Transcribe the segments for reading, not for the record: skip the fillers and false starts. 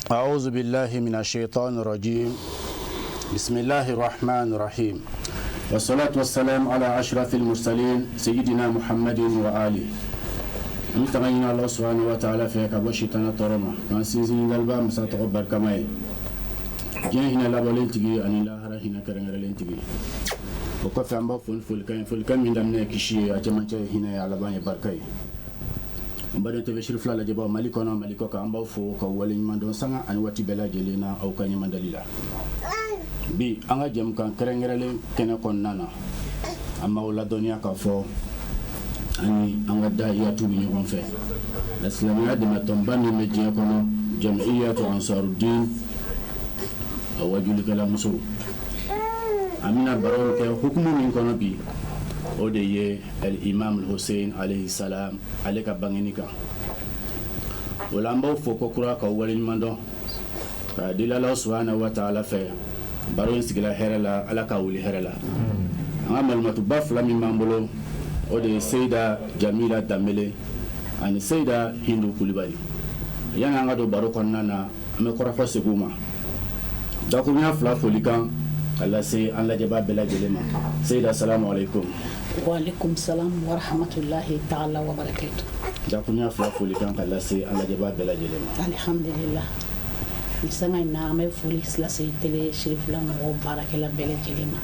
أعوذ بالله من الشيطان الرجيم بسم الله الرحمن الرحيم والصلاة والسلام على أشرف المرسلين سيدنا محمد وآله. An bɛ tanga ɲini Ala subahana wa taala fɛ ka bɔ sitana tɔɔrɔ ma, k'an sinsin daliba masa tɔgɔ barikama ye, diɲɛ hinɛ labɔlen tigi ani lahara hinɛ kɛrɛnkɛrɛnlen tigi. O kɔfɛ, an b'a fo ni folikan ye, folikan min daminɛ ye kisi ye, a cɛmancɛ ye hinɛ ye, a laban ye barika ye. N baden TV Sirifila lajɛbaw, Mali kɔnɔ, Mali kɔ kan, an b'aw fo ka waleɲuman dɔn sanga ani waati bɛɛ lajɛlen na aw ka ɲɛmandali la. Bi, an ka jɛmukan kɛrɛnkɛrɛnlen kɛnɛ kɔnɔna na, an b'aw ladɔnniya k'a fɔ ani an ka dayatu bɛ ɲɔgɔn fɛ, silamɛya dɛmɛtɔnba min bɛ diɲɛ kɔnɔ, Jamiyatu Ansarudin, a wajulikɛla musow. An bɛna baro kɛ hukumu min kɔnɔ bi, o de ye Imam Hussein alayhi salam, ale ka bangeni kan. O la, an b'aw fo kokura ka waleɲuman dɔn ka deli Ala subahana wa taala fɛ, baro in sigila hɛrɛ la, Ala k'a wuli hɛrɛ la. An ka malimatuba fila min b'an bolo, o de ye Seyida Jamila Danbele ani Seyida Hindu Kulibali. Yanni an ka don baro kɔnɔna na, an bɛ kɔrɔfɔ segin u ma, dakurunya fila folikan ka lase an lajɛbaa bɛɛ lajɛlen ma. Seyida, salamu aleykum. Waaleykum salam wa rahmatulahi taala wa barakatu. Dakurunya fila folikan ka lase an lajɛbaa bɛɛ lajɛlen ma. Alhamdulillah, ni sanga in na, an bɛ foli lase Télé Sirifila mɔgɔw baarakɛla bɛɛ lajɛlen ma,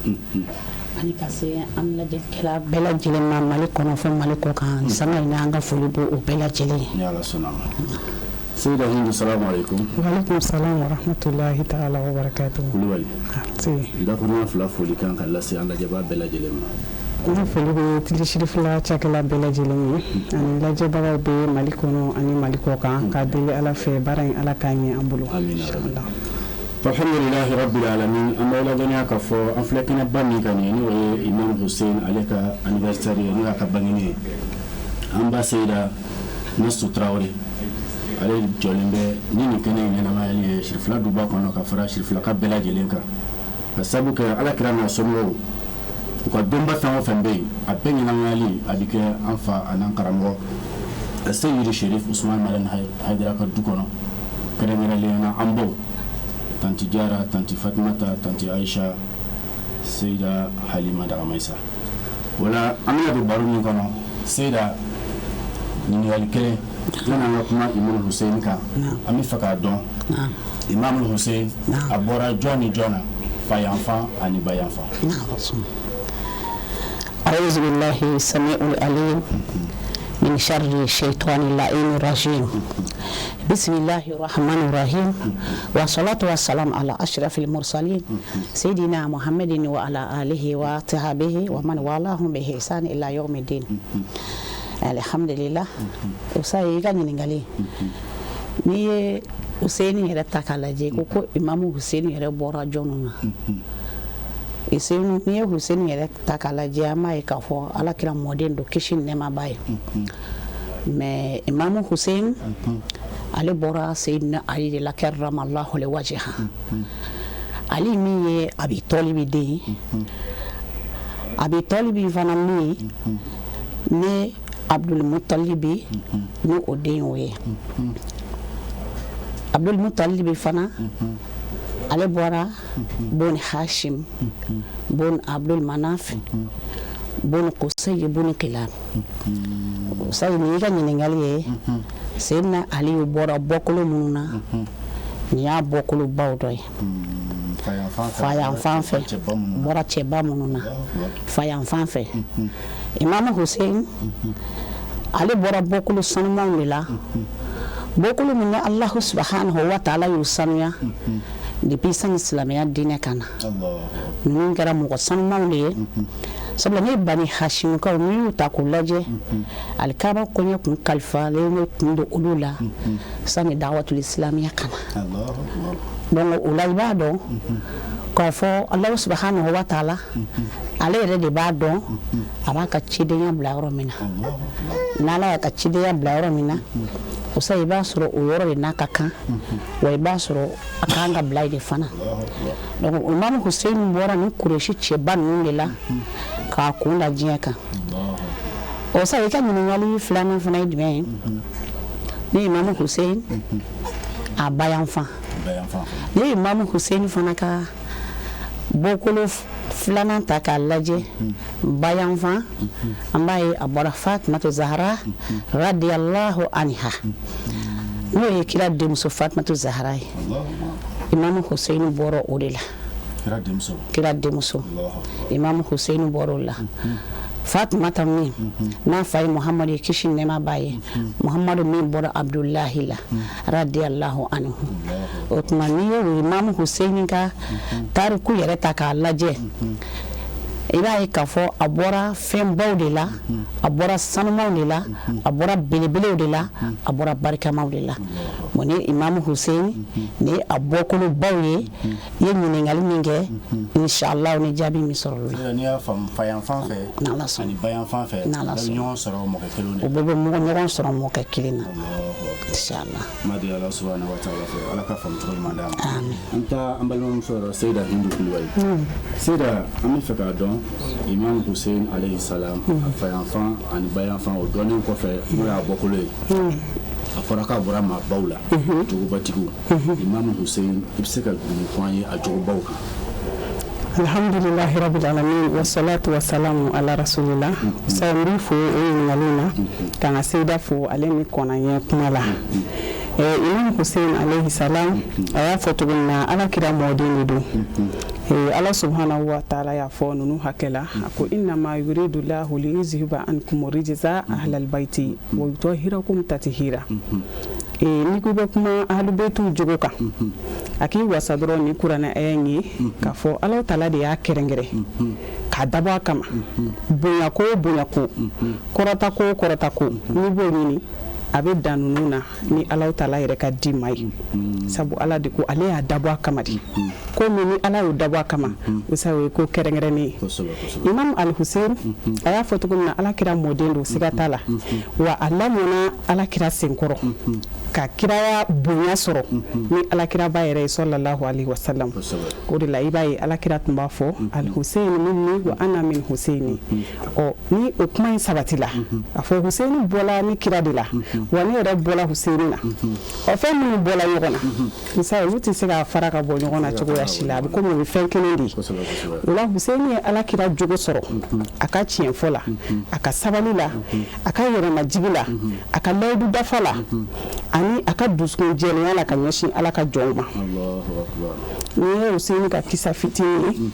ani ka se an lajɛlikɛla bɛɛ lajɛlen ma, Mali kɔnɔ fo Mali kɔ kan. Ni sanga in na, an ka foli b'o bɛɛ lajɛlen ye. Ni Ala sɔnna ma. Seyida Hindu, salamu aleykum. Waaleykum salam wa rahmatulahi taala wa barakatuh. Kulubali, dakurunya fila folikan ka lase an lajɛbaa bɛɛ lajɛlen ma. N ka foli bɛ Télé Sirifila cakɛla bɛɛ lajɛlen ye ani lajɛbagaw bɛ Mali kɔnɔ ani Mali kɔ kan, k'a deli Ala fɛ, baara in, Ala k'a ɲɛ an bolo. Amina. Alhamdulilahi rabbil alamin. An b'aw ladɔnniya k'a fɔ an filɛ kɛnɛba min kan nin ye, n'o ye Imam Hussein ale ka anniversaire ye, n'o y'a ka bangeni ye. An ba Seyida Nasu Tarawele, ale jɔlen bɛ ni nin kɛnɛ in ɲɛnamayali ye Sirifila duba kɔnɔ, ka fara Sirifilaka bɛɛ lajɛlen kan, ka sabu kɛ Ala kira n'a somɔgɔw u ka donba fɛn o fɛn bɛ yen, a bɛɛ ɲɛnamayali a bɛ kɛ an fa an'an karamɔgɔ Seyidi Sherif Usman Madani Hayidara ka du kɔnɔ, kɛrɛnkɛrɛnnenya na an baw, tanti Jara, tanti Fatumata, tanti Ayisa, Seyida Halima Dagamayisa. O la, an bɛna don baro min kɔnɔ, Seyida, ɲininkali kelen yanni an ka kuma Imam Hussein kan. An bɛ fɛ k'a dɔn, Imam Hussein a bɔra jɔn ni jɔn na, fa yanfan ani ba yanfan? أعوذ بالله السميع العليم من شر الشيطان اللعين الرجيم. بسم الله الرحمن الرحيم، والصلاة والسلام على أشرف المرسلين سيدنا محمد وعلى آله وصحبه ومن والاهم بإحسان إلى يوم الدين. Alhamdulillah. Usa i ka ɲininkali, n'i ye Hussein yɛrɛ ta k'a lajɛ, ko Imamu Hussein yɛrɛ bɔra jɔnw na? N'i ye Hussein yɛrɛ ta k'a lajɛ, an b'a ye k'a fɔ Ala kira mɔden don, kisi ni nɛɛma b'a ye. Mais Imamu Hussein, ale bɔra Seyidina Ali de la, karramallahu wajha. Ali min ye Abi Tɔlibi den ye, Abi Tɔlibi fana min ye ne Abdul Mutalibi, ni o den y'o ye. Abdul Mutalibi fana, ale bɔra bon Hashim bon Abdul Manaf bon Kusayi bon Kilab. Sayi, nin y'i ka ɲininkali ye. Seyidina Ali bɔra bɔkolo minnu na, nin y'a bɔkolobaw dɔ ye. Fayanfan fɛ, bɔra cɛba minnu na fayanfan fɛ. Imamu Hussein, ale bɔra bɔkolo sanumanw de la, bɔkolo min ni Alahu subahanahu wa taala y'u sanuya depuis sani silamɛya diinɛ ka na. Ninnu kɛra mɔgɔ sanumanw de ye, sabula ne Bani Hasimukaw, n'i y'u ta k'u lajɛ, alikaba kɔɲɛ kun kalifalen kun don olu la sani dawatul islamiya ka na. Donc o la, i b'a dɔn k'a fɔ Alahu subahanahu wa taala, ale yɛrɛ de b'a dɔn a b'a ka cidenya bila yɔrɔ min na. N'Ala y'a ka cidenya bila yɔrɔ min na, o sa, i b'a sɔrɔ o yɔrɔ de n'a ka kan, wa i b'a sɔrɔ a kan ka bila yen de fana. Donc Imamu Hussein bɔra ni Kuresi cɛba ninnu de la k'a kun da diɲɛ kan. O sa, i ka ɲininkali filanan fana ye jumɛn ye? Ni Imamu Hussein a bayanfan N'i ye Imamu Hussein fana ka bɔkolo filanan ta k'a lajɛ bayanfan, an b'a ye a bɔra Fatumatu Zahara radiyallahu anha, n'o ye kira denmuso Fatumatu Zahara ye. Imamu Hussein bɔra o de la. Kira denmuso Imamu Hussein bɔra o la. Fatumata min n'a fa ye Muhamadu ye, kisi ni nɛɛma b'a ye, Muhamadu min bɔra Abudulahi la radiyallahu anhu. O tuma n'i ye Imamu Hussein ka tariku yɛrɛ ta k'a lajɛ, i b'a ye k'a fɔ a bɔra fɛnbaw de la, a bɔra sanumaw de la, a bɔra belebelew de la, a bɔra barikamaw de la. Bon, ni Imamu Hussein ni a bɔkolobaw ye, i ye ɲininkali min kɛ, inshallah ni jaabi min sɔrɔ o la. N'i y'a faamu, fayanfan fɛ N'Ala sɔnna. ani bayanfan fɛ, N'Ala bɛɛ bɛ sɔnna. ɲɔgɔn sɔrɔ mɔgɔ kelen de. O bɛɛ bɛ mɔgɔ ɲɔgɔn sɔrɔ mɔkɛ kelen na, inshallah. Ma deli Ala subahana wa taala fɛ, Ala ka faamu cogo ɲuman d'a ma. Amin. An taa an balimamuso yɔrɔ, Seyida Hindu Kulubali. Seyida, an bɛ fɛ k'a dɔn Imam Hussein alayhi salam, a fayanfan ani bayanfan, o dɔnnen kɔfɛ, n'o y'a bɔkolo ye, a fɔra k'a bɔra maabaw la, jogobatigiw. Imam Hussein, i bɛ se ka mun fɔ an ye a jogobaw kan? Alhamdulilahi rabbil alamin, wasalatu wasalamu ala rasulillah. Sa n b'i fo o ɲininkali in na, ka n ka seyida fo, ale ni kɔnna ɲɛ kuma la. Imam Hussein alayhi salam, a y'a fɔ cogo min na, Ala kira mɔden de don. Ala subhanahu wa taala y'a fɔ ninnu hakɛ la, a ko: innama yuridu lahu liyuzhiba ankum rijza ahlal baiti wa yutahhirakum tathira. N'i ko i bɛ kuma ahlubetiw jogo kan, a k'i wasa dɔrɔn ni kuranɛ aya in ye, k'a fɔ Ala taala de y'a kɛrɛnkɛrɛn k'a dabɔ a kama. Bonya ko o bonya ko, kɔrɔta ko o kɔrɔta ko, n'i b'o ɲini, a bɛ dan ninnu na ni Ala taala yɛrɛ ka di ma ye, sabu Ala de ko ale y'a dabɔ a kama de. Ko min ni Ala y'o dabɔ a kama, o sa o ye ko kɛrɛnkɛrɛnnen ye. Imam Al Hussein, a y'a fɔ cogo min na, Ala kira mɔden don, siga t'a la, wa a lamɔna Ala kira senkɔrɔ ka kiraya bonya sɔrɔ ni Ala kiraba yɛrɛ ye, sallallahu alaihi wasallam. O de la i b'a ye Ala kira tun b'a fɔ: al Hussein minni wa ana min Hussein. Ɔ, ni o kuma in sabatila, a fɔ Hussein bɔla ni kira de la, wa ne yɛrɛ bɔla Hussein na. Ɔ, fɛn minnu bɔla ɲɔgɔn na, misali, olu tɛ se ka fara ka bɔ ɲɔgɔn na cogoya si la, a bɛ komi o ye fɛn kelen de ye. O la, Hussein ye Ala kira jogo sɔrɔ a ka tiɲɛfɔ la, a ka sabali la, a ka yɛrɛmajigi la, a ka layidu dafa la, ani a ka dusukun jɛlenya la ka ɲɛsin Ala ka jɔnw ma. Nin ye Hussein ka kisa fitinin ye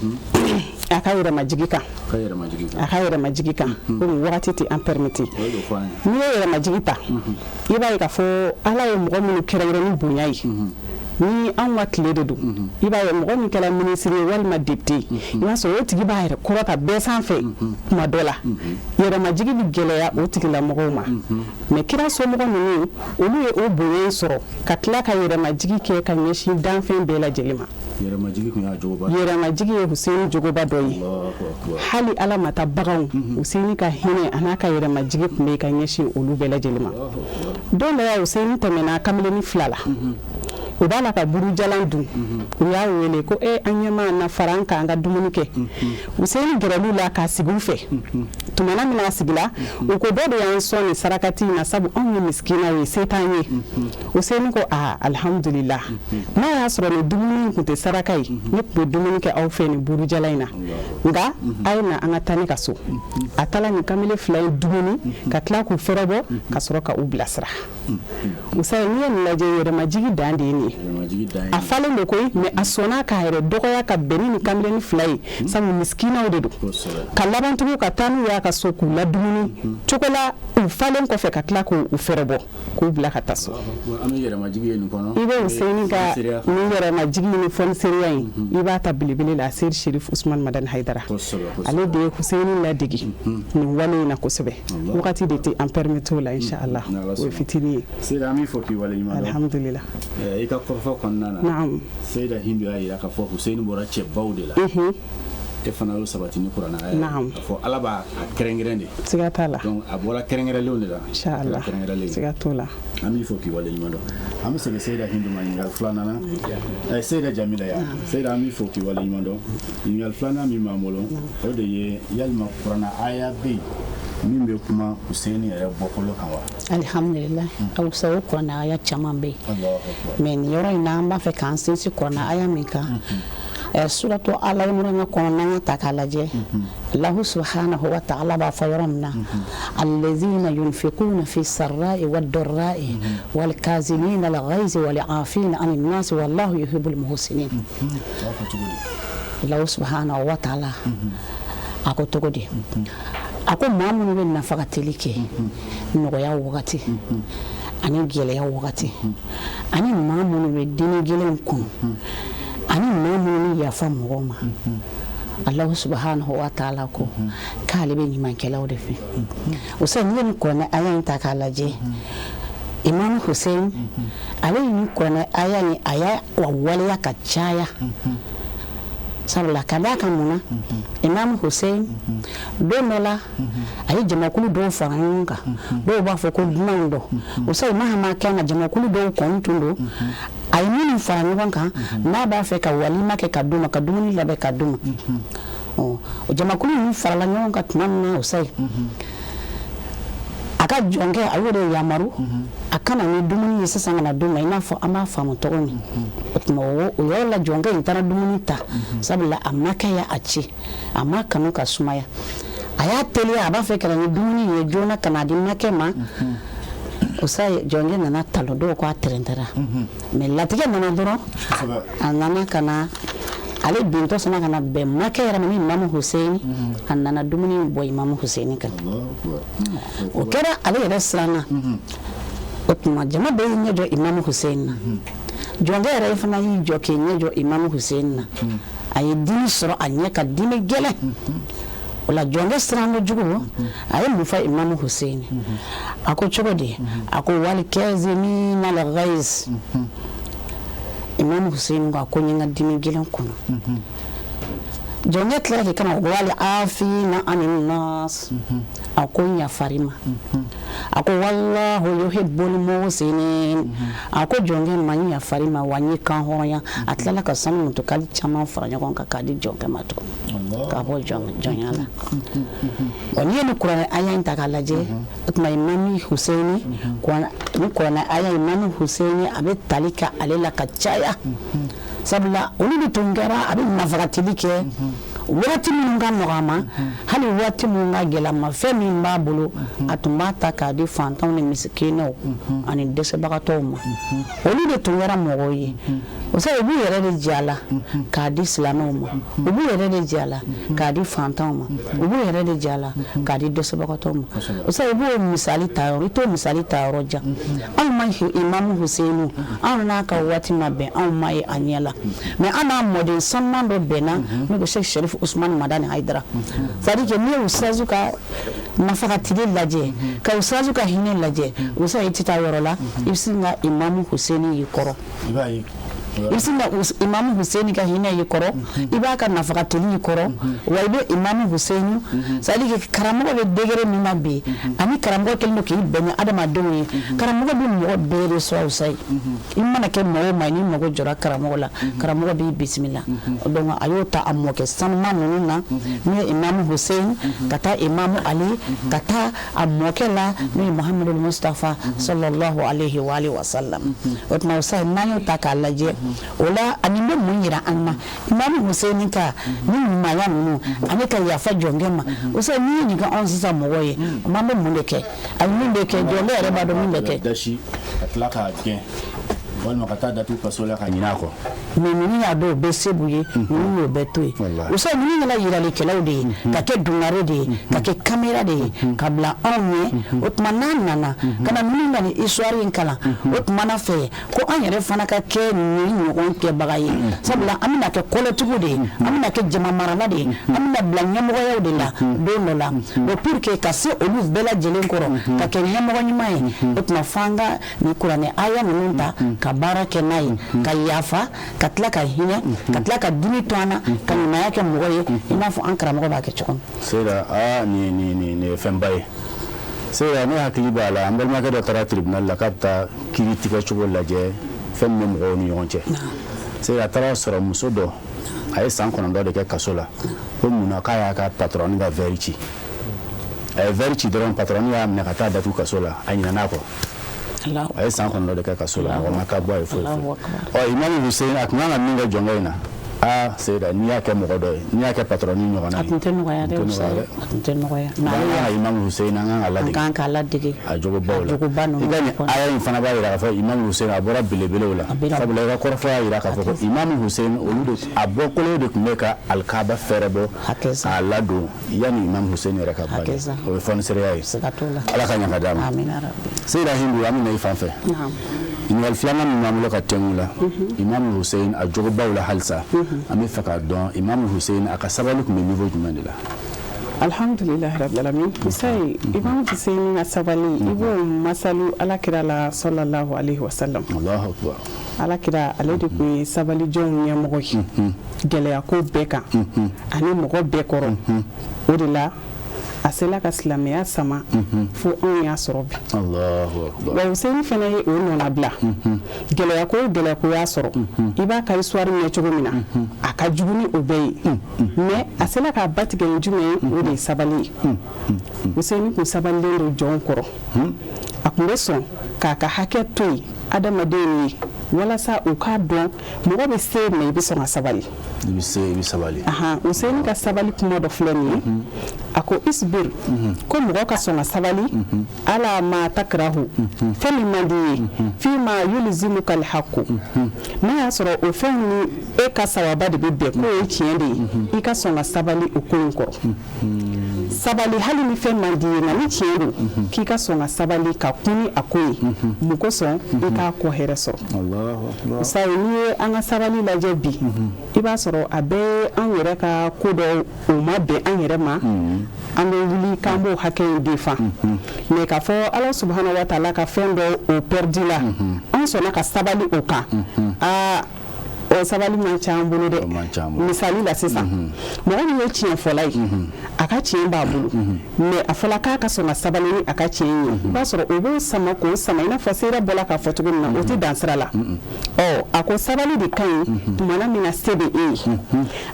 a ka yɛrɛmajigi kan, a ka yɛrɛmajigi kan, komi wagati tɛ an permettre. N'i ye yɛrɛmajigi ta, i b'a ye k'a fɔ Ala ye mɔgɔ minnu kɛrɛnkɛrɛn ni bonya ye, ni anw ka tile de don, i b'a ye mɔgɔ min kɛra minisiri ye walima député, i b'a sɔrɔ o tigi b'a yɛrɛ kɔrɔta bɛɛ sanfɛ. Kuma dɔ la, yɛrɛmajigi bɛ gɛlɛya o tigilamɔgɔw ma. Mais kira somɔgɔ ninnu, olu ye o bonya in sɔrɔ ka tila ka yɛrɛmajigi kɛ ka ɲɛsin danfɛn bɛɛ lajɛlen ma. Yɛrɛmajigi ye Hussein jogoba dɔ ye. Hali Ala ma taa baganw, Hussein ka hinɛ a n'a ka yɛrɛmajigi tun bɛ ka ɲɛsin olu bɛɛ lajɛlen ma. Don dɔ la, Hussein tɛmɛna kameleni fila la, u b'a la ka burujalan dun. U y'a wele ko: e, an ɲɛma na, fara an kan, an ka dumuni kɛ. Hussein gɛrɛl'u la k'a sigi u fɛ. Tumana min a sigila, u ko: dɔ de y'an sɔn nin sarakati in na, sabu anw ye misikinaw ye, se t'an ye. Hussein ko: aa, alhamdulillah, n'a y'a sɔrɔ nin dumuni in tun tɛ saraka ye, ne tun bɛ dumuni kɛ aw fɛ nin burujalan in na. Nka a ye na, an ka taa ne ka so. A taala nin kamalen fila in dumuni ka tila k'u fɛrɛbɔ ka sɔrɔ ka u bilasira. Musa, n'i ye nin lajɛ, yɛrɛmajigi dan de ye nin ye. A falen don koyi, mais a sɔnna k'a yɛrɛ dɔgɔya ka bɛn ni nin kameleni fila ye, sabu misikinaw de don, ka laban tugun ka taa n'u y'a ka so k'u ladumuni cogo la, u falen kɔfɛ ka tila k'u fɛrɛbɔ k'u bila ka taa so. I bɛ Hussein ka nin yɛrɛmajigi ni fɔnisereya in, i b'a ta belebele la Seri Sherif Usman Madani Hayidara. Ale de ye Hussein ladege nin wale in na kosɛbɛ. Wagati de tɛ an permettre o la, inshallah, o ye fitinin ye. Seyida, an b'i fɔ k'i waleɲuman dɔn. Alhamdulillah. I ka kɔrɔfɔ kɔnɔna na, Seyida Hindu y'a jira k'a fɔ Hussein bɔra cɛbaw de la. E fana y'o sabati ni kuranɛ aya ye. K'a fɔ Ala b'a kɛrɛnkɛrɛn de. Siga t'a la. Donc a bɔra kɛrɛnkɛrɛnlenw de la. Inshallah. Kɛrɛnkɛrɛnlen. Siga t'o la. An b'i fɔ k'i waleɲuman dɔn. An bɛ segin Seyida Hindu ma ɲininkali filanan na. Seyida Jamila ya. Seyida, an b'i fɔ k'i waleɲuman dɔn. Ɲininkali filanan min b'an bolo, o de ye: yalima kuranɛ aya bɛ yen Min bɛ kuma Hussein yɛrɛ bɔkolo kan wa? Alihamudulila, awusa, o kuranɛ aya caman bɛ yen, mais nin yɔrɔ in na, an b'a fɛ k'an sinsin kuranɛ aya min kan, suratu Ala Imurana kɔnɔ, n'an ka ta k'a lajɛ, Allahu subhanahu wa ta'ala b'a fɔ yɔrɔ min na: allazina yunfiquna fi sarra'i wad darra'i wal kazimina al ghaizi wal 'afina 'anil nas wallahu yuhibbul muhsinin. Allahu subhanahu wa ta'ala a ko cogo di? A ko maa minnu bɛ nafagatili kɛ nɔgɔya wagati ani gɛlɛya wagati, ani maa minnu bɛ dimi gɛlɛn kun, ani maa minnu bɛ yafa mɔgɔw ma, Allahu subhanahu wa ta'ala ko k'ale bɛ ɲumankɛlaw de fɛ. O sa, n'i ye nin kuranɛ aya in ta k'a lajɛ, Imam Hussein, ale ye nin kuranɛ aya in, a y'a waleya ka caya. Sabula ka d'a kan mun na? Imam Hussein, don dɔ la, a ye jamakulu dɔw fara ɲɔgɔn kan. Dɔw b'a fɔ ko dunanw dɔ. O sa, mahama kɛ ka jamakulu dɔw kɔni tun don, a ye minnu fara ɲɔgɔn kan, n'a b'a fɛ ka walima kɛ ka d'u ma, ka dumuni labɛn ka d'u ma. O jamakulu ninnu farala ɲɔgɔn kan tuma min na, o sa, a ka jɔnkɛ, a y'o de yamaru a ka na ni dumuni ye sisan ka na d'u ma, i n'a fɔ an b'a faamu cogo min. O tuma, o yɔrɔ la, jɔnkɛ in taara dumuni ta, sabula a makɛ y'a ci, a ma kanu ka sumaya. A y'a teliya, a b'a fɛ ka na ni dumuni ye joona ka na di makɛ ma. O sa, jɔnkɛ nana talon, dɔw ko a tɛrɛntɛra, mais latigɛ nana dɔrɔn, a nana ka na, ale bintɔ sina ka na bɛn makɛ yɛrɛ ma ni Imamu Hussein. A nana dumuni bɔ Imamu Hussein kan. O kɛra, ale yɛrɛ siranna. O tuma, jama bɛɛ y'i ɲɛ jɔ Imamu Hussein na. Jɔnkɛ yɛrɛ fana y'i jɔ k'i ɲɛ jɔ Imamu Hussein na. A ye dimi sɔrɔ a ɲɛ ka dimi gɛlɛn. O la, jɔnkɛ siran kojugu. A ye mun fɔ Imamu Hussein? A ko cogo di? A ko wal kazimina al ghaiz. Imamu Hussein ko, a ko n ye n ka dimi gɛlɛn kɔnɔ. Jɔnkɛ tilara k'i kama wal afina anin nas. A ko n yafar'i ma. A ko wallahu yuhibbul muhsinin. A ko jɔnkɛ ma, n yafar'i ma wa n y'i kan hɔrɔnya. A tilala ka sanu mutukali caman fara ɲɔgɔn kan k'a di jɔnkɛ ma tuguni k'a bɔ jɔnya la. Bon, n'i ye nin kuranɛ aya in ta k'a lajɛ, o tuma Imami Hussein, ni kuranɛ aya, Imami Hussein, a bɛ tali kɛ ale la ka caya, sabula olu de tun kɛra a bɛ nafagatili kɛ waati minnu ka nɔgɔ a ma, hali waati minnu ka gɛlɛn a ma. Fɛn min b'a bolo, a tun b'a ta k'a di fantanw ni misikinɛw ani dɛsɛbagatɔw ma. Olu de tun kɛra mɔgɔw ye. O sabu u b'u yɛrɛ de jɛ a la k'a di silamɛw ma, u b'u yɛrɛ de jɛ a la k'a di fantanw ma, u b'u yɛrɛ de jɛ a la k'a di dɛsɛbagatɔw ma. O sabu i b'o misali ta yɔrɔ, i t'o misali ta yɔrɔ jan. Anw ma Imamu Husseinu, anw n'a ka waati ma bɛn, anw ma ye a ɲɛ la, mais an n'a mɔden sanuman dɔ bɛnna, n'o ko Cheikh Sherif Usman Madani Haidara. C'est à dire que n'i ye Ustazu ka nafagatili lajɛ, ka Ustazu ka hinɛ lajɛ, o sa, i tɛ taa yɔrɔ la, i bɛ sin ka Imamu Hussein y'i kɔrɔ. I bɛ sin ka Imamu Hussein ka hinɛ y'i kɔrɔ, i b'a ka nafagatili y'i kɔrɔ, wa i bɛ Imamu Hussein, c'est à dire que karamɔgɔ bɛ degré min na bi, ani karamɔgɔ kɛlen don k'i bɛn ni adamadenw ye, karamɔgɔ bɛ mɔgɔ bɛɛ de sɔrɔ. Usa ye, i mana kɛ mɔgɔ o maa, n'i mago jɔra karamɔgɔ la, karamɔgɔ b'i bisimila. Donc a y'o ta a mɔkɛ sanuman ninnu na, n'o ye Imamu Hussein, ka taa Imamu Ali, ka taa a mɔkɛ la, n'o ye Muhamadu Mustafa sallallahu alaihi wa alihi wa sallam. O tuma, usa, n'an y'o ta k'a lajɛ, o la ani bɛ mun yira an na? Imamu Hussein ka ni ɲumanya ninnu ani ka yafa jɔnkɛ ma, usa, n'i ye nin kɛ anw sisan mɔgɔw ye, o ma, an bɛ mun de kɛ? A bɛ min bɛ kɛ, jɔnkɛ yɛrɛ b'a dɔn min bɛ kɛ. Dasi ka tila k'a gɛn walima ka taa datugu kaso la ka ɲinɛ a kɔ. Mais ninnu y'a dɔn, o bɛɛ se b'u ye, ninnu y'o bɛɛ to yen. O sa, ninnu kɛra yiralikɛlaw de ye, ka kɛ dungare de ye, ka kɛ caméra de ye ka bila anw ɲɛ. O tuma, n'a nana ka na ninnu ka nin histoire in kalan, o tuma na fɛ ko an yɛrɛ fana ka kɛ nin ɲɔgɔn kɛbaga ye, sabula an bɛna kɛ kɔlɔtigiw de ye, an bɛna kɛ jama marala de ye, an bɛna bila ɲɛmɔgɔyaw de la don dɔ la. Bon, pour que ka se olu bɛɛ lajɛlen kɔrɔ, ka kɛ ɲɛmɔgɔ ɲuman ye, o tuma f'an ka nin kuranɛ aya ninnu ta ka baara kɛ n'a ye, ka yafa, ka tila ka hinɛ, ka tila ka dimi to an na, ka ɲumanya kɛ mɔgɔ ye, i n'a fɔ an karamɔgɔ b'a kɛ cogo min. Sera aa, nin ye fɛnba ye. Sera, ne hakili b'a la, an balimakɛ dɔ taara tribunal la k'a bɛ taa kiiri tigɛ cogo lajɛ, fɛn min bɛ mɔgɔw ni ɲɔgɔn cɛ. Sera, a taara sɔrɔ muso dɔ, a ye san 9 de kɛ kaso la. Ko mun na? K'a y'a ka patron ka verre ci. A ye verre ci dɔrɔn, patron y'a minɛ ka taa datugu kaso la. A ɲinɛna kɔ. A ye san 9 de kɛ kaso la, mɔgɔ ma ka bɔ a ye foyi foyi. Ɔ, Imamu Hussein, a tun kan ka min kɛ jɔnkɛ in na, aa Seyida, n'i y'a kɛ mɔgɔ dɔ ye, n'i y'a kɛ patron ɲɔgɔnna ye, a tun tɛ nɔgɔya dɛ, a tun tɛ nɔgɔya. Mais an kan ka Imamu Hussein, an kan ka ladege, an kan k'a ladege a jogobaw la. Jogoba ninnu. I ka nin aya in fana b'a jira k'a fɔ Imamu Hussein, a bɔra belebelew la, sabula i ka kɔrɔfɔ y'a jira k'a fɔ ko Imamu Hussein, olu de a bɔkolo de tun bɛ ka alikaba fɛɛrɛ bɔ k'a ladon yanni Imam Hussein yɛrɛ ka bange. O ye fɔnisereya ye. Ala ka ɲa ka d'a ma. Seyida Hindu, an bɛ na i fan fɛ. Ɲininkali filanan min b'an bolo ka tɛngu la Imam Hussein a jogobaw la halisa, an bɛ fɛ k'a dɔn, Imam Hussein, a ka sabali tun bɛ niveau jumɛn de la? Alhamdulilahi rabbil alamin. Usayi, Imam Hussein ka sabali, i b'o masalu Alakira la sallallahu alaihi wasallam. Allahu akbar. Alakira, ale de tun ye sabalijɔnw ɲɛmɔgɔ ye gɛlɛya ko bɛɛ kan ani mɔgɔ bɛɛ kɔrɔ. O de la a sela ka silamɛya sama fo anw y'a sɔrɔ bi. Wa Hussein fana ye o nɔnabila. Gɛlɛya ko o gɛlɛya ko y'a sɔrɔ, i b'a ka histoire mɛn cogo min na, a ka jugu ni o bɛɛ ye, mais a sela k'a batigɛ ni jumɛn ye? O de ye sabali ye. Hussein tun sabalilen don jɔnw kɔrɔ. A tun bɛ sɔn k'a ka hakɛ to yen adamadenw ye walasa u k'a dɔn mɔgɔ bɛ se, mais i bɛ sɔn ka sabali. I bɛ se, i bɛ sabali. Hussein ka sabali kuma dɔ filɛ nin ye. A ko isbir, ko mɔgɔ ka sɔn ka sabali ala ma takrahu, fɛn min man di ye, fima yulzimuka alhaqu, n'a y'a sɔrɔ o fɛn ni e ka sawaba de bɛ bɛn, k'o ye tiɲɛ de ye, i ka sɔn ka sabali o ko in kɔrɔ. Sabali hali ni fɛn man di ye, nka ni tiɲɛ don, k'i ka sɔn ka sabali ka kun ni a ko ye. Mun kosɔn? I k'a kɔ hɛrɛ sɔrɔ. Sabu n'i ye an ka sabali lajɛ bi, i b'a sɔrɔ a bɛɛ an yɛrɛ ka ko dɔ, o ma bɛn an yɛrɛ ma, an bɛ wuli k'an b'o hakɛ in defan. Mais k'a fɔ Ala subahana wa taala ka fɛn dɔ o pɛridi la, an sɔnna ka sabali o kan, aa, o sabali man ca an bolo dɛ. Misali la sisan, mɔgɔ min ye tiɲɛfɔla ye, a ka tiɲɛ b'a bolo, mais a fɔla k'a ka sɔn ka sabali ni a ka tiɲɛ ye, i b'a sɔrɔ o b'o sama k'o sama, i n'a fɔ Seyida bɔla k'a fɔ cogo min na, o tɛ dan sira la. Ɔ, a ko sabali de ka ɲi tumana min na se bɛ e ye.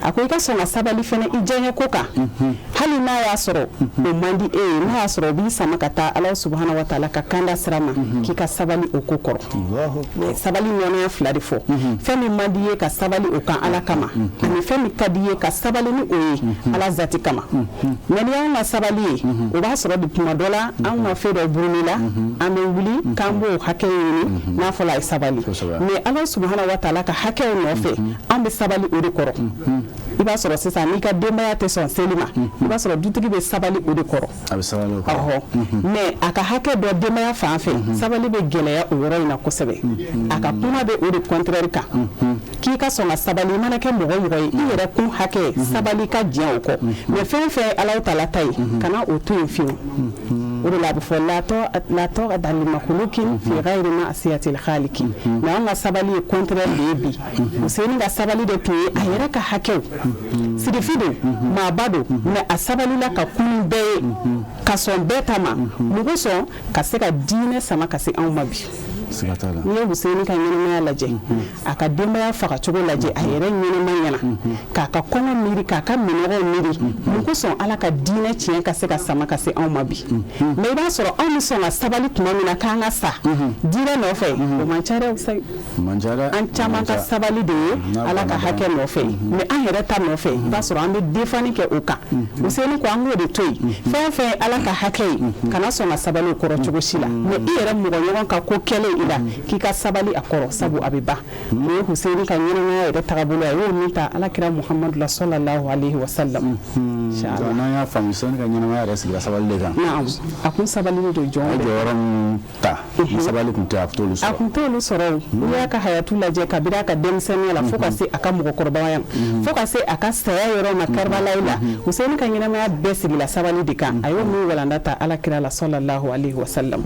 A ko i ka sɔn ka sabali fana i diyaɲɛ ko kan, hali n'a y'a sɔrɔ o man di e ye, n'a y'a sɔrɔ o b'i sama ka taa Ala subahana wa taala ka kanda sira ma, k'i ka sabali o ko kɔrɔ. Sabali nɔnɔya fila de fɔ: fɛn min man di ye, ka sabali o kan Ala kama, ani fɛn min ka di ye, ka sabali ni o ye Ala zati kama. Mais ni y'anw ka sabali ye, o b'a sɔrɔ de tuma dɔ la anw ka fɛn dɔ buruli la, an bɛ wuli k'an b'o hakɛ ɲini. N'a fɔla a ye sabali, mais Ala subahana wa taala ka hakɛw nɔfɛ, an bɛ sabali o de kɔrɔ. I b'a sɔrɔ sisan, n'i ka denbaya tɛ sɔn seli ma, i b'a sɔrɔ dutigi bɛ sabali o de kɔrɔ. A bɛ sabali o kɔrɔ. Mais a ka hakɛ dɔ denbaya fan fɛ, sabali bɛ gɛlɛya o yɔrɔ in na kosɛbɛ. A ka kuma bɛ o de contraire kan, k'i ka sɔn ka sabali. I mana kɛ mɔgɔ mɔgɔ ye, i yɛrɛ kun hakɛ, sabali ka diɲɛ o kɔ, mais fɛn fɛn Ala taala ta ye, kana o to yen fiyewu. O de la a bɛ fɔ la ta'ata li makhluqin fi ghayri ma'siyatil khaliqi. Mais anw ka sabali ye contraire de ye bi. Hussein ka sabali de tun ye a yɛrɛ ka hakɛw. Sirifi don, maaba don, mais a sabalila ka kun bɛɛ ye, ka sɔn bɛɛ ta ma. Mun kosɔn? Ka se ka diinɛ sama ka se anw ma bi. N'i ye Hussein ka ɲɛnamaya lajɛ, a ka denbaya fagacogo lajɛ, a yɛrɛ ɲɛnama ɲɛna, k'a ka kɔngɔ miiri, k'a ka minɔgɔw miiri, mun kosɔn? Ala ka diinɛ tiɲɛ ka se ka sama ka se anw ma bi. Mais i b'a sɔrɔ anw bɛ sɔn ka sabali tuma min na k'an ka sa diinɛ nɔfɛ, o man ca dɛ. An caman ka sabali de ye Ala ka hakɛ nɔfɛ, mais an yɛrɛ ta nɔfɛ, i b'a sɔrɔ an bɛ defanni kɛ o kan. Hussein ko an k'o de to yen. Fɛn fɛn ye Ala ka hakɛ ye, kana sɔn ka sabali o kɔrɔ cogo si la, mais i yɛrɛ mɔgɔ ɲɔgɔn ka ko kɛlen i la, k'i ka sabali a kɔrɔ, sabu a bɛ ban. O ye Hussein ka ɲɛnamaya yɛrɛ tagabolo ye. A y'o min ta Alakira Muhamadu la sallallahu alaihi wa sallam. N'an y'a faamu, Hussein ka ɲɛnamaya yɛrɛ sigira sabali de kan. Naam, a kun sabalilen don jɔn. A ye jɔyɔrɔ min ta, ni sabali tun tɛ, a tun t'olu sɔrɔ. A kun t'olu sɔrɔ. N'i y'a ka hayatu lajɛ, kabini a ka denmisɛnninya la fo ka se a ka mɔgɔkɔrɔbaya ma, fo ka se a ka saya yɔrɔ ma Karbala la, Hussein ka ɲɛnamaya bɛɛ sigila sabali de kan. A y'o min walanda ta Alakira la sallallahu alaihi wa sallam.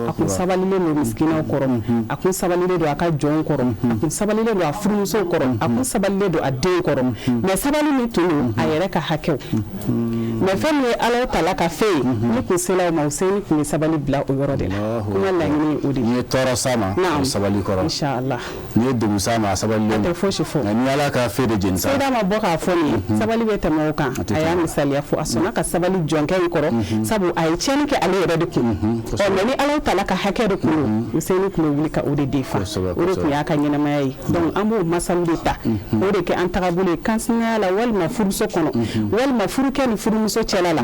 A kun sabalilen don misikinaw kɔrɔ. kɔrɔ, a kun sabalilen don a ka jɔnw kɔrɔ, a kun sabalilen don a furumusow kɔrɔ, a kun sabalilen don a denw kɔrɔ. Mais sabali min tun don a yɛrɛ ka hakɛw, mais fɛn min ye Ala tala ka fɛn ye, ni kun sela o ma, Hussein tun bɛ sabali bila o yɔrɔ de la. Kuma laɲini ye o de ye. N'i ye tɔɔrɔ s'a ma, a sabali kɔrɔ. Inshallah. N'i ye degun s'a ma, a sabalilen. A tɛ fosi fɔ. Nka ni Ala ka fɛn de jeni sa. Seyida ma bɔ k'a fɔ nin ye, sabali bɛ tɛmɛ o kan. A y'a misaliya fɔ, a sɔnna ka sabali jɔnkɛ in kɔrɔ, sabu a ye tiɲɛni kɛ ale yɛrɛ de kun. Ɔ mais ni Ala tala ka hakɛ de kun don, Hussein tun bɛ wuli ka o de défend. O de tun y'a ka ɲɛnamaya ye. Donc an b'o masalu de ta, o de kɛ an tagabolo ye kansinaya la, walima furuso kɔnɔ, walima furukɛ ni furumuso cɛla la.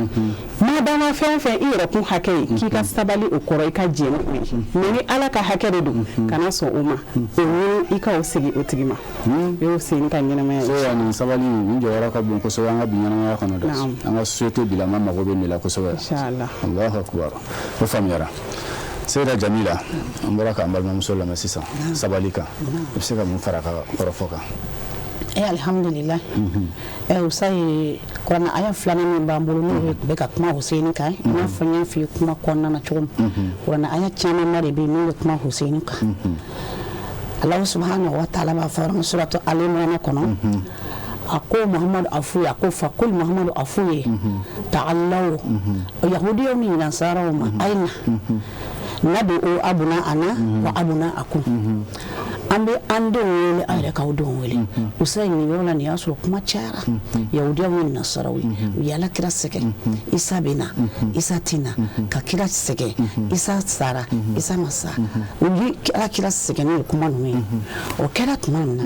Madama fɛn fɛn i yɛrɛ kun hakɛ ye, k'i ka sabali o kɔrɔ, i ka jɛn ni o ye. Mais ni Ala ka hakɛ de don, kana sɔn o ma, o ɲini i ka o segin o tigi ma. O ye Hussein ka ɲɛnamaya ye. So nin sabali nin jɔyɔrɔ ka bon kosɛbɛ an ka bi ɲɛnamaya kɔnɔ dɛ. An ka société bilama mago bɛ nin la kosɛbɛ. Inshallah. Allahu akbar. O faamuyara. Seyida Jamila, an bɔra k'an balimamuso lamɛn sisan sabali kan. I bɛ se ka mun fara a ka kɔrɔfɔ kan? Alhamdulillah. Usayi, kuranɛ aya filanan min b'an bolo, n'o bɛ ka kuma Hussein kan, i n'a fɔ n y'a f'i ye kuma kɔnɔna na cogo min, kuranɛ aya camanba de bɛ yen min bɛ kuma Hussein kan. Allahu subhanahu wa ta'ala b'a fɔ yɔrɔ suratu Ali Imran kɔnɔ, a ko Muhammadu a f'u ye, a ko fakul Muhammadu a f'u ye, ta'allaw yahudiyaw ni nasaraw ma, ayna nad'u abuna ana wa abuna akum, an bɛ an denw wele, aw yɛrɛ k'aw denw wele. Usayi, nin yɔrɔ la nin y'a sɔrɔ kuma cayara, yahudiyaw ni nasaraw ye, u ye Ala kira sɛgɛn. Isa bɛ na, Isa tɛ na, ka kira sɛgɛn, Isa sara, Isa ma sa, u ye Ala kira sɛgɛn ni kuma ninnu ye. O kɛra tuma min na,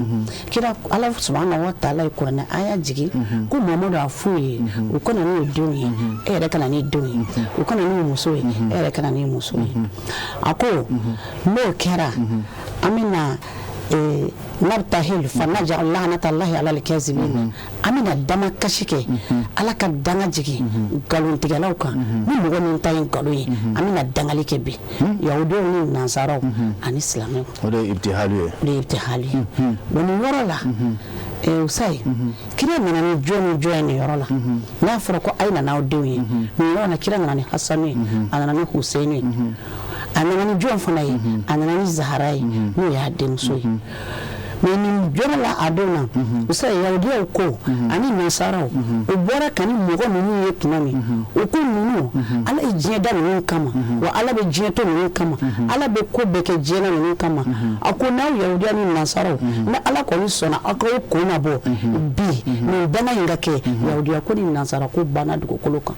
kira Ala subahana wa taala ye kuranɛ aya jigin ko Muhamadu a f'u ye, u ka na n'u denw ye, e yɛrɛ ka na n'i denw ye, u ka na n'u muso ye, e yɛrɛ ka na n'i muso ye. A ko n'o kɛra, an bɛna nabtahil fa naj'al la'nata Allahi 'ala al-kazibin, an bɛna damakasi kɛ, Ala ka danga jigin nkalontigɛlaw kan. Ni mɔgɔ min ta ye nkalon ye, an bɛna dangali kɛ bi yahudiw ni nansaraw ani silamɛw. O de ye ibtihalu ye. O de ye ibtihalu ye. Bon, nin yɔrɔ la, Usayi, kira nana ni jɔn ni jɔn ye nin yɔrɔ la? N'a fɔra ko a ye nana aw denw ye, nin yɔrɔ la kira nana ni Hasanu ye, a nana ni Hussein ye, a nana ni jɔn fana ye? A nana ni Zahara ye, n'o y'a denmuso ye. Mais nin yɔrɔ la, a don na, Usayi, yahudiyaw ko ani nasaraw, u bɔra ka ni mɔgɔ ninnu ye tuma min, u ko ninnu, Ala ye diɲɛ da ninnu kama, wa Ala bɛ diɲɛ to ninnu kama, Ala bɛ ko bɛɛ kɛ diɲɛ na ninnu kama. A ko n'aw yahudiya ni nasaraw, ni Ala kɔni sɔnna aw k'aw kun nabɔ bi, nin danga in ka kɛ, yahudiya ko ni nasara ko banna dugukolo kan.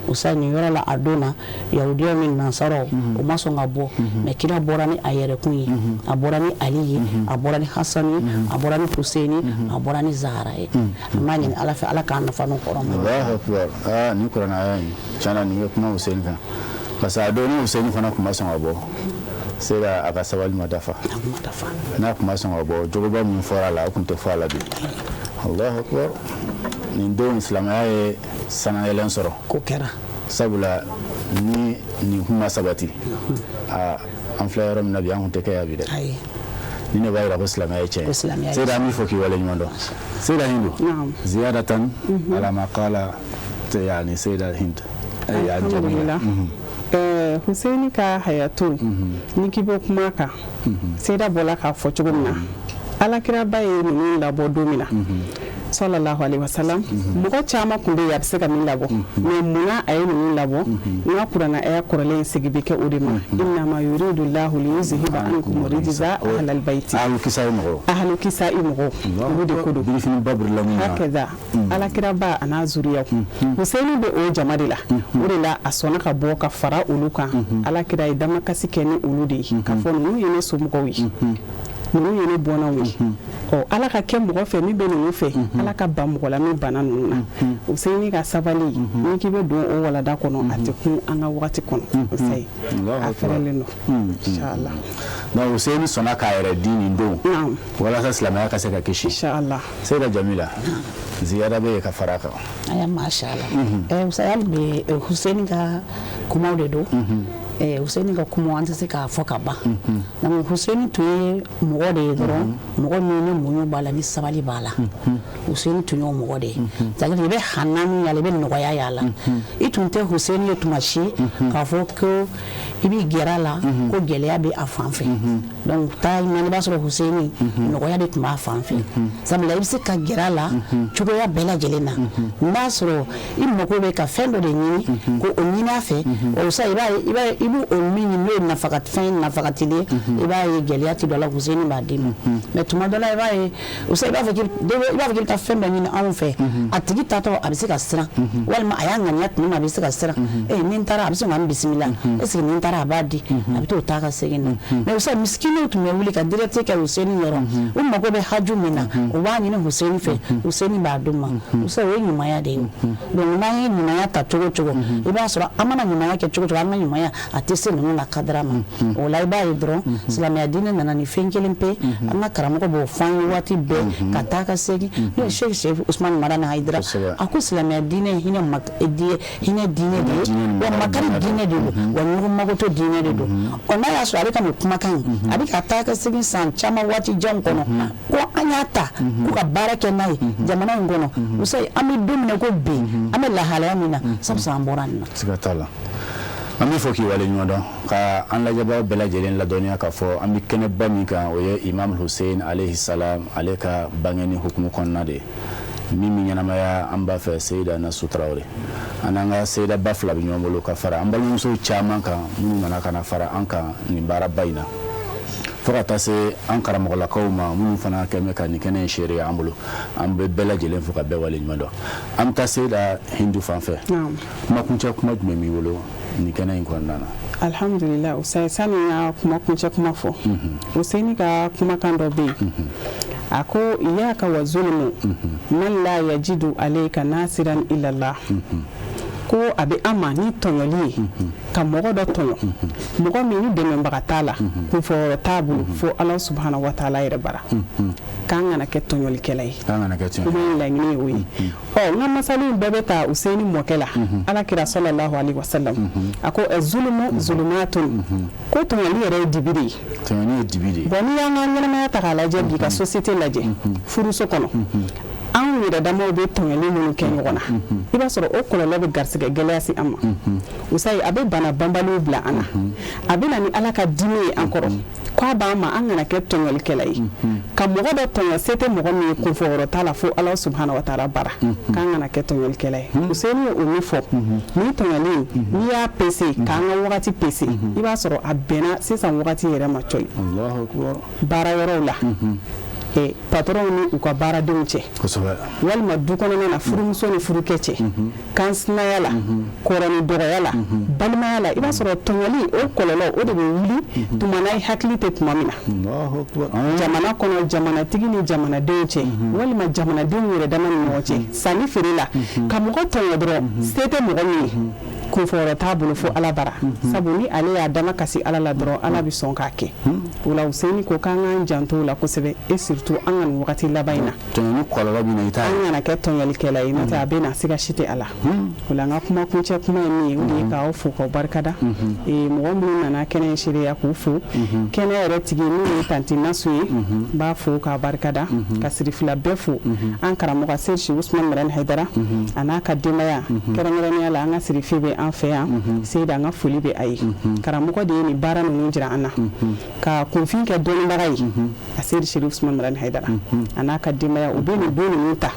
Usayi, nin yɔrɔ la, a don na, yahudiyaw ni nasaraw, u ma sɔn ka bɔ. Mais kira bɔra ni a yɛrɛkun ye, a bɔra ni Ali ye, a bɔra ni Hasan ye, a bɔra ni Hussein, a bɔra ni Zahara ye. An b'a ɲini Ala fɛ, Ala k'an nafa n'o kɔrɔ ma. Allahu akbar. Aa, nin kuranɛ aya in, tiɲɛna nin bɛ kuma Hussein kan, parce que a don ni Hussein fana tun ma sɔn ka bɔ, se ka a ka sabali ma dafa. A ma dafa. N'a tun ma sɔn ka bɔ, jogoba min fɔra a la, o tun tɛ fɔ a la bi. Allahu akbar. Nin don silamɛya ye sanayɛlɛn sɔrɔ. Ko kɛra. Sabula ni nin kun ma sabati, aa, an filɛ yɔrɔ min na bi, an kun tɛ kɛ yan bi dɛ. Ayi. Ni ne b'a yira ko silamɛya ye tiɲɛ Ko silamɛya ye. Seyida, an b'i fo k'i waleɲuman dɔn. Seyida Hindu, ziyadatan ala ma qala yani Seyida Hind ya Jamila. Alhamdulillah. Hussein ka hayatu, ni k'i bɛ kuma kan, Seyida bɔla k'a fɔ cogo min na, Alakiraba ye ninnu labɔ don min na, sallallahu alaihi wasallam, mɔgɔ caman tun bɛ yen a bɛ se ka min labɔ, mais munna a ye ninnu labɔ? N ka kuranɛ aya kɔrɔlen segi bɛ kɛ o de ma: innama yuridu llahu liyuzhiba ankum rijza ahlal bayti. Ahlu kisa ye mɔgɔw. Ahlu kisa i mɔgɔw, olu de ko don. Birifini ba birila mun na. Hakaza Alakiraba a n'a zuriyaw, Hussein bɛ o jama de la. O de la a sɔnna ka bɔ ka fara olu kan. Alakira ye damakasi kɛ ni olu de ye, k'a fɔ ninnu ye ne somɔgɔw ye, ninnu ye ne bɔnnaw ye. Ɔ, Ala ka kɛ mɔgɔ fɛ min bɛ ninnu fɛ, Ala ka ban mɔgɔ la min banna ninnu na. Hussein ka sabali, ni k'i bɛ don o walada kɔnɔ, a tɛ kun an ka wagati kɔnɔ. Hussein a fɛrɛlen don, inshallah. Donc Hussein sɔnna k'a yɛrɛ di nin don walasa silamɛya ka se ka kisi. Inshallah. Seyida Jamila, ziyada bɛ yen ka fara a kan. Aya, masha Allah. Usayi, hali bi Hussein ka kumaw de don. Huseni ka kuma an tɛ se k'a fɔ ka ban. Donc Huseni tun ye mɔgɔ de ye dɔrɔn, mɔgɔ min ni muɲu b'a la, ni sabali b'a la. Huseni tun y'o mɔgɔ de ye, c'est à dire i bɛ hanani y'a la, i bɛ nɔgɔya y'a la. I tun tɛ Huseni ye tuma si k'a fɔ ko i b'i gɛrɛ a la ko gɛlɛya bɛ a fan fɛ. Donc taa i b'a sɔrɔ Huseni nɔgɔya de tun b'a fan fɛ, sabula i bɛ se ka gɛrɛ a la cogoya bɛɛ lajɛlen na. N'a sɔrɔ i mago bɛ ka fɛn dɔ de ɲini ko o ɲini a fɛ, o sa i b'a ye, i b'o min ɲini, n'o ye nafakafɛn nafakatili ye, i b'a ye gɛlɛya tɛ don a la, Huseni b'a d'i ma. Mais tuma dɔ la, i b'a ye o sa, i b'a fɔ k'i bɛ taa fɛn dɔ ɲini anw fɛ, a tigi tatɔ a bɛ se ka siran, walima a y'a ŋaniya tuma min na, a bɛ se ka siran: ee, ni n taara, a bɛ se ka n bisimila, est ce que ni n taara a b'a di? A bɛ t'o taa ka segin na. Mais o sa, misikinɛw tun bɛ wuli ka direct kɛ Huseni yɔrɔ, u mago bɛ haju min na, u b'a ɲini Huseni fɛ, Huseni b'a d'u ma. O sa, o ye ɲumanya de ye. Donc n'an ye ɲumanya ta cogo o cogo, i b'a sɔrɔ an mana ɲumanya kɛ cogo o cogo, an ka ɲumanya a tɛ se ninnu na kadara ma. O la, i b'a ye dɔrɔn, silamɛya diinɛ nana ni fɛn kelen pe. An ka karamɔgɔ b'o fɔ an ye waati bɛɛ ka taa ka segin, n'o ye Cheikh Usumani Madani Hayidara. A ko silamɛya diinɛ ye hinɛ diinɛ de ye, wa makari diinɛ de don, wa ɲɔgɔn magoto diinɛ de don. Ɔ, n'a y'a sɔrɔ ale ka nin kumakan in, a bɛ ka taa ka segin san caman, waati janw kɔnɔ, ko an y'a ta ko ka baara kɛ n'a ye jamana in kɔnɔ, musa, an bɛ don min na ko bi, an bɛ lahalaya min na, sabula an bɔra nin na. Siga t'a la. An bɛ fɔ k'i waleɲuman dɔn, ka an lajɛbaaw bɛɛ lajɛlen ladɔnniya k'a fɔ an bɛ kɛnɛba min kan, o ye Imam Hussein alayhi salam, ale ka bangeni hukumu kɔnɔna de ye, min bɛ ɲɛnamaya an b'a fɛ Seyida Nasu Tarawele. An n'an ka Seyida ba fila bɛ ɲɔgɔn bolo, ka fara an balimamuso caman kan minnu nana ka na fara an kan nin baaraba in na, fo ka taa se an karamɔgɔlakaw ma minnu fana kɛn bɛ ka nin kɛnɛ in seereya an bolo. An bɛ bɛɛ lajɛlen fo ka bɛɛ waleɲuman dɔn. An bɛ taa Seyida Hindu fan fɛ. Kumakuncɛ kuma jumɛn b'i bolo nin kɛnɛ in kɔnɔna na? Alhamdulillah, Usayi, sani n ka kuma kuncɛ kuma fɔ, Useni ka kumakan dɔ bɛ yen, a ko: iyaka wa zulumu man la yajidu alayka nasiran illallah. Ko a bɛ an ma ni tɔɲɔli ye ka mɔgɔ dɔ tɔɲɔ, mɔgɔ min ni dɛmɛbaga t'a la, kunfɔyɔrɔ t'a bolo fo Ala subahana wa taala yɛrɛ bara, k'an kana kɛ tɔɲɔlikɛla ye. K'an kana kɛ tiɲɛ. Kuma in laɲini ye o ye. Ɔ, n ka masali in bɛɛ bɛ ta Useni mɔkɛ la, Ala kira sallallahu alaihi wasallam. A ko: zulumu zulumatun, ko tɔɲɔli yɛrɛ ye dibi de ye. Tɔɲɔni ye dibi de ye. Bon, n'i y'an ka ɲɛnamaya ta k'a lajɛ bi, ka société lajɛ, furuso kɔnɔ, anw yɛrɛ damaw bɛ tɔɲɔli minnu kɛ ɲɔgɔn na, i b'a sɔrɔ o kɔlɔlɔ bɛ garisɛgɛ gɛlɛya se an ma. Usayi, a bɛ bana banbaliw bila an na, a bɛ na ni Ala ka dimi ye an kɔrɔ. K'a b'an ma an kana kɛ tɔɲɔlikɛla ye, ka mɔgɔ dɔ tɔɲɔ, se tɛ mɔgɔ min ye, kunfɔyɔrɔ t'a la fo Ala subahana wa taala bara, k'an kana kɛ tɔɲɔlikɛla ye. Useni ye o min fɔ, nin tɔɲɔli, n'i y'a pese k'an ka wagati pese, i b'a sɔrɔ a bɛnna sisan wagati yɛrɛ ma cɔyi. Allahu akbar. Baara yɔrɔw la, patronw ni u ka baaradenw cɛ, walima du kɔnɔna na, furumuso ni furukɛ cɛ, kansinaya la, kɔrɔ ni dɔgɔya la, balimaya la, i b'a sɔrɔ tɔɲɔli o kɔlɔlɔ o de bɛ wuli tuma na i hakili tɛ tuma min na. Allahu akbar. Jamana kɔnɔ, jamanatigi ni jamanadenw cɛ, walima jamanadenw yɛrɛ dama ni ɲɔgɔn cɛ, sanni feere la, ka mɔgɔ tɔɲɔ dɔrɔn, se tɛ mɔgɔ min ye, kunfɔyɔrɔ t'a bolo fo Ala bara, sabu ni ale y'a dama kasi Ala la dɔrɔn, Ala bɛ sɔn k'a kɛ. O la, Useni ko k'an k'an janto o la kosɛbɛ, et surtout an ka nin wagati laban in na. Tɔɲɔni kɔlɔlɔ bɛ na i t'a ye. An kana kɛ tɔɲɔlikɛla ye, n'o tɛ a bɛ na, siga si tɛ a la. O la, an ka kuma kuncɛ kuma ye min ye, o de ye k'aw fo k'aw barikada, mɔgɔ minnu nana kɛnɛ in seereya, k'u fo. Kɛnɛ yɛrɛ tigi n'o ye tanti Nasu ye, n b'a fo k'a barikada, ka sirifila bɛɛ fo, an karamɔgɔ Seri Usumani Madani Hayidara a n'a ka denbaya, kɛrɛnkɛrɛnnenya la an ka sirife bɛ an fɛ yan, Seyida, an ka foli bɛ a ye. Karamɔgɔ de ye nin baara ninnu jira an na ka kunfin kɛ dɔnnibaga ye. A Seri Seri Usumani Madani Hayidara a n'a ka denbaya, u bɛ nin don ninnu ta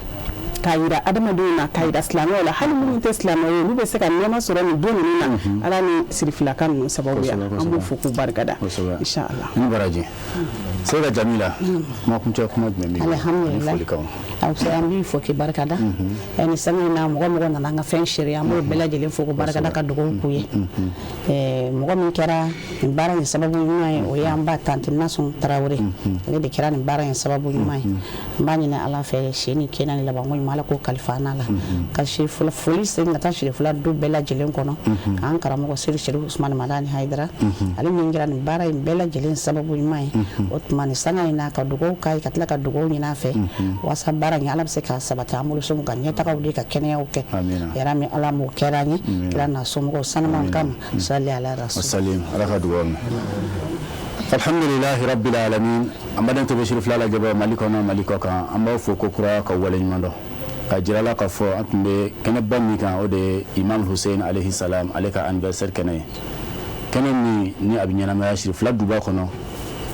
k'a yira adamadenw na, k'a yira silamɛw la, hali minnu tɛ silamɛw ye, olu bɛ se ka nɛɛma sɔrɔ nin don ninnu na, Ala ni sirifilaka ninnu sababuya. An b'u fo k'u barikada, inshallah. Ni baraji. Seyida Jamila, kuma kuncɛ kuma jumɛn b'i bolo? Alhamdulillah. Ani folikanw. An b'i fo k'i barikada ni sanga in na. Mɔgɔ mɔgɔ nana an ka fɛn seere, an b'o bɛɛ lajɛlen fo k'u barikada, ka dugawu k'u ye. Mɔgɔ min kɛra nin baara in sababu ɲuman ye, o ye an ba tanti Nasu Tarawele. Ale de kɛra nin baara in sababu ɲuman ye. N b'a ɲini Ala fɛ, si ni kɛnɛ ni labanko ɲuman, Ala k'o kalifa an n'a la. Ka si fɔlɔ foli segin ka taa sirifila du bɛɛ lajɛlen kɔnɔ, k'an karamɔgɔ Seri Seri Usumani Madani Hayidara, ale min kɛra nin baara in bɛɛ lajɛlen sababu ɲuman ye, o tuma ni sanga in na, ka dugawu k'a ye, ka tila ka dugawu ɲini a fɛ walasa baara baara in, Ala bɛ se k'a sabati an bolo so ka ɲɛtagaw di, ka kɛnɛyaw kɛ. Yarabi, Ala m'o kɛra an ye kira n'a somɔgɔw sanuman kama. Sali ala rasul. Salim, Ala ka dugawu mɛn. Alhamdulilahi rabbil alamin. An baden tɛ Sirifila fila lajɛbɔ Mali kɔnɔ, Mali kɔ kan, an b'aw fo ko kura ka waleɲuman dɔn ka jira la k'a fɔ an tun bɛ kɛnɛba min kan, o de ye Imam Hussein alayhi salam, ale ka anniversaire kɛnɛ ye, kɛnɛ min ni a bɛ ɲɛnamaya Sirifila duba kɔnɔ,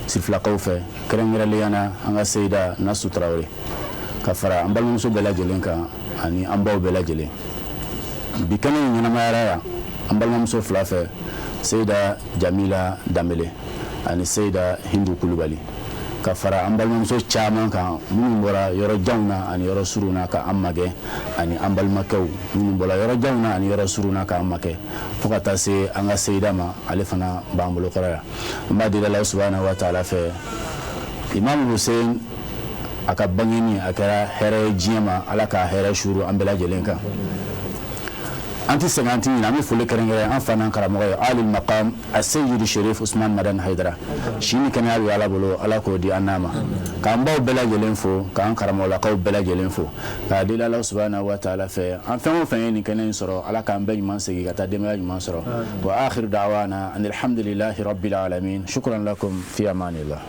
Sirifilakaw fɛ, kɛrɛnkɛrɛnnenya na an ka seyida Nasu Tarawele, ka fara an balimamuso bɛɛ lajɛlen kan ani an baw bɛɛ lajɛlen. Bi kɛnɛ in ɲɛnamayara yan an balimamuso fila fɛ, Seyida Jamila Danbele ani Seyida Hindu Kulubali, ka fara an balimamuso caman kan minnu bɔra yɔrɔ janw na ani yɔrɔ surun na ka an magɛn, ani an balimakɛw minnu bɔra yɔrɔ janw na ani yɔrɔ surun na k'an magɛn, fo ka taa se an ka seyida ma, ale fana b'an bolo kɔrɔ yan. An b'a deli Ala subahana wa taala fɛ, Imam Hussein a ka bangeni a kɛra hɛrɛ ye diɲɛ ma, Ala ka hɛrɛ suuru an bɛɛ lajɛlen kan. An tɛ sɛgɛn, an tɛ ɲinɛ. An bɛ foli kɛrɛnkɛrɛn an fa n'an karamɔgɔ ye, alil maqam aseyidi Sherif Usman Madani Hayidara. Si ni kɛnɛya bɛ Ala bolo, Ala k'o di an n'a ma. K'an baw bɛɛ lajɛlen fo, k'an karamɔgɔlakaw bɛɛ lajɛlen fo, k'a deli Ala subahana wa taala fɛ, an fɛn o fɛn ye nin kɛnɛ in sɔrɔ, Ala k'an bɛɛ ɲuman segin ka taa denbaya ɲuman sɔrɔ. Wa akhiru da'wana an alhamdulillahi rabbil alamin. Shukran lakum, fi amanillah.